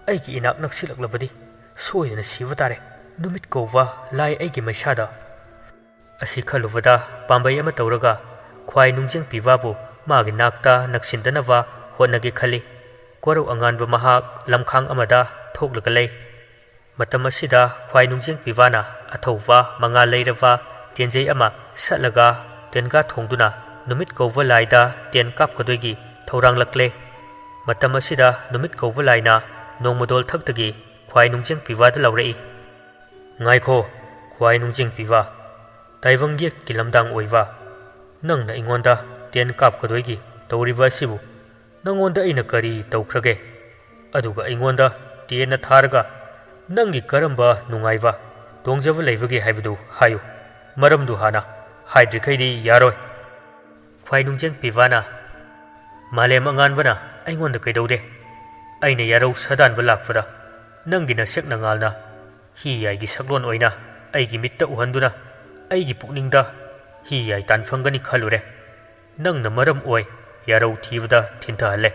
ꯑꯩꯒꯤ ꯏꯅꯥꯛ ꯅꯛꯁꯤꯜꯂꯛꯂꯕꯗꯤ ꯁꯣꯏꯗꯅ ꯁꯤꯕ ꯇꯥꯔꯦ꯫ ꯅꯨꯃꯤꯠ ꯀꯧꯕ ꯂꯥꯏ ꯑꯩꯒꯤ ꯃꯩꯁꯥꯗ!" ꯑꯁꯤ ꯈꯜꯂꯨꯕꯗ ꯄꯥꯝꯕꯩ ꯑꯃ ꯇꯧꯔꯒ ꯈ꯭ꯋꯥꯏ ꯅꯨꯡꯖꯦꯡ ꯄꯤꯕꯥꯕꯨ ꯃꯥꯒꯤ ꯅꯥꯛꯇ ꯅꯛꯁꯤꯟꯗꯅꯕ ꯍꯣꯠꯅꯒꯦ ꯈꯜꯂꯤ꯫ ꯀꯣꯔꯧ ꯑꯉꯥꯟꯕ ꯃꯍꯥꯛ ꯂꯝꯈꯥꯡ ꯑꯃꯗ ꯊꯣꯛꯂꯒ ꯂꯩ꯫ ꯃꯇꯝ ꯑꯁꯤꯗ ꯈ꯭ꯋꯥꯏ ꯅꯨꯡꯖꯦꯡ ꯄꯤꯕꯥꯅ ꯑꯊꯧꯕ ꯃꯉꯥꯜ ꯂꯩꯔꯕ ꯇꯦꯟꯖꯩ ꯑꯃ ꯁꯠꯂꯒ ꯇꯦꯟꯒꯥ ꯊꯣꯡꯗꯨꯅ ꯅꯨꯃꯤꯠ ꯀꯧꯕ ꯂꯥꯏꯗ ꯇꯦꯟ ꯀꯥꯞꯀꯗꯣꯏꯒꯤ ꯊꯧꯔꯥꯡꯂꯛꯂꯦ꯫ ꯃꯇꯝ ꯑꯁꯤꯗ ꯅꯨꯃꯤꯠ ꯀꯧꯕ ꯂꯥꯏꯅ ꯅꯣꯡꯃꯗꯣꯜ ꯊꯛꯇꯒꯤ ꯈ꯭ꯋꯥꯏ ꯅꯨꯡꯖꯦꯡ ꯄꯤꯕꯥꯗ ꯂꯥꯎꯔꯛꯏ, "ꯉꯥꯏꯈꯣ, ꯈ꯭ꯋꯥꯏ ꯅꯨꯡꯖꯦꯡ ꯄꯤꯕꯥ, ꯇꯥꯏꯕꯪ ꯌꯦꯛꯀꯤ ꯂꯝꯗꯥꯡ ꯑꯣꯏꯕ, ꯅꯪꯅ ꯑꯩꯉꯣꯟꯗ ꯇꯦꯟ ꯀꯥꯞꯀꯗꯣꯏꯒꯤ ꯇꯧꯔꯤꯕ ꯑꯁꯤꯕꯨ ꯅꯪꯉꯣꯟꯗ ꯑꯩꯅ ꯀꯔꯤ ꯇꯧꯈ꯭ꯔꯒꯦ? ꯑꯗꯨꯒ ꯑꯩꯉꯣꯟꯗ ꯇꯦꯟꯅ ꯊꯥꯔꯒ ꯅꯪꯒꯤ ꯀꯔꯝꯕ ꯅꯨꯡꯉꯥꯏꯕ, ꯇꯣꯡꯖꯕ ꯂꯩꯕꯒꯦ ꯍꯥꯏꯕꯗꯨ ꯍꯥꯏꯌꯨ꯫ ꯃꯔꯝꯗꯨ ꯍꯥꯟꯅ ꯍꯥꯏꯗ꯭ꯔꯤꯈꯩꯗꯤ ꯌꯥꯔꯣꯏ꯫" ꯈ꯭ꯋꯥꯏ ꯅꯨꯡꯖꯦꯡ ꯄꯤꯕꯥꯅ, "ꯃꯥꯂꯦꯝ ꯑꯉꯥꯟꯕꯅ ꯑꯩꯉꯣꯟꯗ ꯀꯩꯗꯧꯔꯦ? ꯑꯩꯅ ꯌꯥꯔꯧ ꯁꯥꯗꯥꯟꯕ ꯂꯥꯛꯄꯗ ꯅꯪꯒꯤ ꯅꯁꯦꯛ ꯅꯉꯥꯜꯅ ꯍꯤ ꯌꯥꯏꯒꯤ ꯁꯛꯂꯣꯟ ꯑꯣꯏꯅ ꯑꯩꯒꯤ ꯃꯤꯠꯇ ꯎꯍꯟꯗꯨꯅ ꯑꯩꯒꯤ ꯄꯨꯛꯅꯤꯡꯗ ꯍꯤ ꯌꯥꯏ ꯇꯥꯟꯐꯝꯒꯅꯤ ꯈꯜꯂꯨꯔꯦ꯫ ꯅꯪꯅ ꯃꯔꯝ ꯑꯣꯏ ꯌꯥꯔꯧ ꯊꯤꯕꯗ ꯊꯤꯟꯊꯍꯜꯂꯦ꯫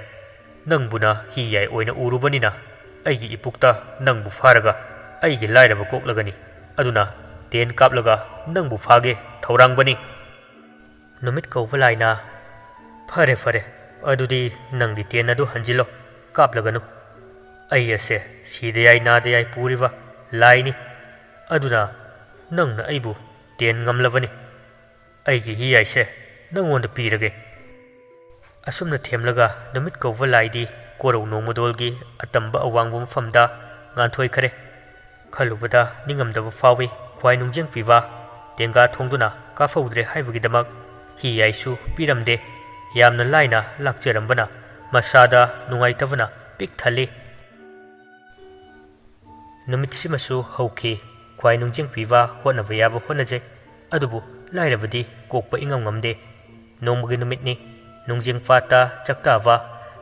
ꯅꯪꯕꯨꯅ ꯍꯤ ꯌꯥꯏ ꯑꯣꯏꯅ ꯎꯔꯨꯕꯅꯤꯅ ꯑꯩꯒꯤ ꯏꯄꯨꯛꯇ ꯅꯪꯕꯨ ꯐꯥꯔꯒ ꯑꯩꯒꯤ ꯂꯥꯏꯔꯕ ꯀꯣꯛꯂꯒꯅꯤ꯫ ꯑꯗꯨꯅ ꯇꯦꯟ ꯀꯥꯞꯂꯒ ꯅꯪꯕꯨ ꯐꯥꯒꯦ ꯊꯧꯔꯥꯡꯕꯅꯤ꯫" ꯅꯨꯃꯤꯠ ꯀꯧꯕ ꯂꯥꯏꯅ, "ꯐꯔꯦ, ꯐꯔꯦ, ꯑꯗꯨꯗꯤ ꯅꯪꯒꯤ ꯇꯦꯟ ꯑꯗꯨ ꯍꯟꯖꯤꯜꯂꯣ, ꯀꯥꯞꯂꯒꯅꯨ꯫ ꯑꯩ ꯑꯁꯦ ꯁꯤꯗ ꯌꯥꯏ ꯅꯥꯗ ꯌꯥꯏ ꯄꯨꯔꯤꯕ ꯂꯥꯏꯅꯤ꯫ ꯑꯗꯨꯅ ꯅꯪꯅ ꯑꯩꯕꯨ ꯇꯦꯟ ꯉꯝꯂꯕꯅꯤ꯫ ꯑꯩꯒꯤ ꯍꯤ ꯌꯥꯏꯁꯦ ꯅꯪꯉꯣꯟꯗ ꯄꯤꯔꯒꯦ꯫" ꯑꯁꯨꯝꯅ ꯊꯦꯝꯂꯒ ꯅꯨꯃꯤꯠ ꯀꯧꯕ ꯂꯥꯏꯗꯤ ꯀꯣꯔꯧ ꯅꯣꯡꯃꯗꯣꯜꯒꯤ ꯑꯇꯝꯕ ꯑꯋꯥꯡꯕ ꯃꯐꯝꯗ ꯉꯥꯟꯊꯣꯏꯈ꯭ꯔꯦ꯫ ꯈꯜꯂꯨꯕꯗ ꯅꯤꯡꯉꯝꯗꯕ ꯐꯥꯎꯏ꯫ ꯈ꯭ꯋꯥꯏ ꯅꯨꯡꯖꯦꯡ ꯄꯤꯕ ꯇꯦꯡꯒꯥ ꯊꯣꯡꯗꯨꯅ ꯀꯥꯞꯍꯧꯗ꯭ꯔꯦ ꯍꯥꯏꯕꯒꯤꯗꯃꯛ ꯍꯤ ꯌꯥꯏꯁꯨ ꯄꯤꯔꯝꯗꯦ꯫ ꯌꯥꯝꯅ ꯂꯥꯏꯅ ꯂꯥꯛꯆꯔꯝꯕꯅ ꯃꯁꯥꯗ ꯅꯨꯡꯉꯥꯏꯇꯕꯅ ꯄꯤꯛ ꯊꯜꯂꯤ꯫ ꯅꯨꯃꯤꯠꯁꯤꯃꯁꯨ ꯍꯧꯈꯤ꯫ ꯈ꯭ꯋꯥꯏ ꯅꯨꯡꯖꯦꯡ ꯄꯤꯕ ꯍꯣꯠꯅꯕ ꯌꯥꯕ ꯍꯣꯠꯅꯖꯩ, ꯑꯗꯨꯕꯨ ꯂꯥꯏꯔꯕꯗꯤ ꯀꯣꯛꯄ ꯏꯉꯝ ꯉꯝꯗꯦ꯫ ꯅꯣꯡꯃꯒꯤ ꯅꯨꯃꯤꯠꯅꯤ꯫ ꯅꯨꯡꯖꯦꯡ ꯄꯥꯠꯇ ꯆꯥꯛꯇꯥꯕ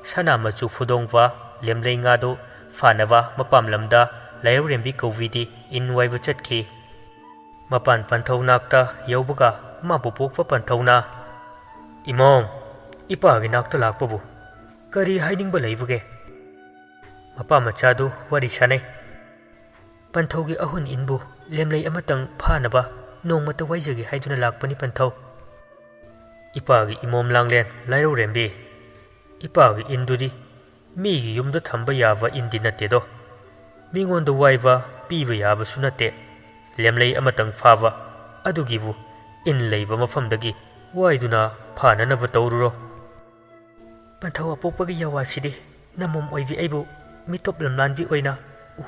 ꯁꯅꯥ ꯃꯆꯨ ꯐꯨꯗꯣꯡꯕ ꯂꯦꯝꯂꯩ ꯉꯥꯗꯨ ꯐꯥꯅꯕ ꯃꯄꯥꯝ ꯂꯝꯗ ꯂꯥꯏꯔꯧꯔꯦꯝꯕꯤ ꯀꯧꯕꯤꯗꯤ ꯏꯟ ꯋꯥꯏꯕ ꯆꯠꯈꯤ꯫ ꯃꯄꯥꯟ ꯄꯟꯊꯧ ꯅꯥꯛꯇ ꯌꯧꯕꯒ ꯃꯥꯕꯨ ꯄꯣꯛꯄ ꯄꯟꯊꯧꯅ, "ꯏꯃꯣꯝ, ꯏꯄꯥꯒꯤ ꯅꯥꯛꯇ ꯂꯥꯛꯄꯕꯨ ꯀꯔꯤ ꯍꯥꯏꯅꯤꯡꯕ ꯂꯩꯕꯒꯦ?" ꯃꯄꯥ ꯃꯆꯥꯗꯨ ꯋꯥꯔꯤ ꯁꯥꯅꯩ꯫ "ꯄꯟꯊꯧꯒꯤ ꯑꯍꯨꯟ ꯏꯟꯕꯨ ꯂꯦꯝꯂꯩ ꯑꯃꯇꯪ ꯐꯥꯅꯕ ꯅꯣꯡꯃꯇ ꯋꯥꯏꯖꯒꯦ ꯍꯥꯏꯗꯨꯅ ꯂꯥꯛꯄꯅꯤ ꯄꯟꯊꯧ꯫" "ꯏꯄꯥꯒꯤ ꯏꯃꯣꯝ ꯂꯥꯡꯂꯦꯟ ꯂꯥꯏꯔꯧꯔꯦꯝꯕꯤ, ꯏꯄꯥꯒꯤ ꯏꯟꯗꯨꯗꯤ ꯃꯤꯒꯤ ꯌꯨꯝꯗ ꯊꯝꯕ ꯌꯥꯕ ꯏꯟꯗꯤ ꯅꯠꯇꯦꯗꯣ꯫ ꯃꯤꯉꯣꯟꯗ ꯋꯥꯏꯕ ꯄꯤꯕ ꯌꯥꯕꯁꯨ ꯅꯠꯇꯦ꯫ ꯂꯦꯝꯂꯩ ꯑꯃꯇꯪ ꯐꯥꯕ, ꯑꯗꯨꯒꯤꯕꯨ ꯏꯟ ꯂꯩꯕ ꯃꯐꯝꯗꯒꯤ ꯋꯥꯏꯗꯨꯅ ꯐꯥꯅꯅꯕ ꯇꯧꯔꯨꯔꯣ꯫ ꯄꯟꯊꯧ ꯑꯄꯣꯛꯄꯒꯤ ꯌꯥꯋꯥꯁꯤꯗꯤ ꯅꯃꯣꯝ ꯑꯣꯏꯕꯤ ꯑꯩꯕꯨ ꯃꯤꯇꯣꯞ ꯂꯝꯂꯥꯟꯕꯤ ꯑꯣꯏꯅ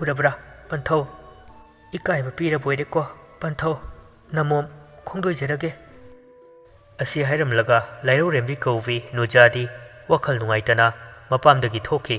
ꯎꯔꯕ꯭ꯔꯥ ꯄꯟꯊꯧ? ꯏꯀꯥꯏꯕ ꯄꯤꯔꯕꯣꯏꯔꯦꯀꯣ ꯄꯟꯊꯧ, ꯅꯃꯣꯝ ꯈꯣꯡꯗꯣꯏꯖꯔꯒꯦ꯫ ꯑꯁꯤ ꯍꯥꯏꯔꯝꯂꯒ ꯂꯥꯏꯔꯧꯔꯦꯝꯕꯤ ꯀꯧꯕꯤ ꯅꯨꯖꯥꯗꯤ ꯋꯥꯈꯜ ꯅꯨꯡꯉꯥꯏꯇꯅ ꯃꯄꯥꯝꯗꯒꯤ ꯊꯣꯛꯈꯤ꯫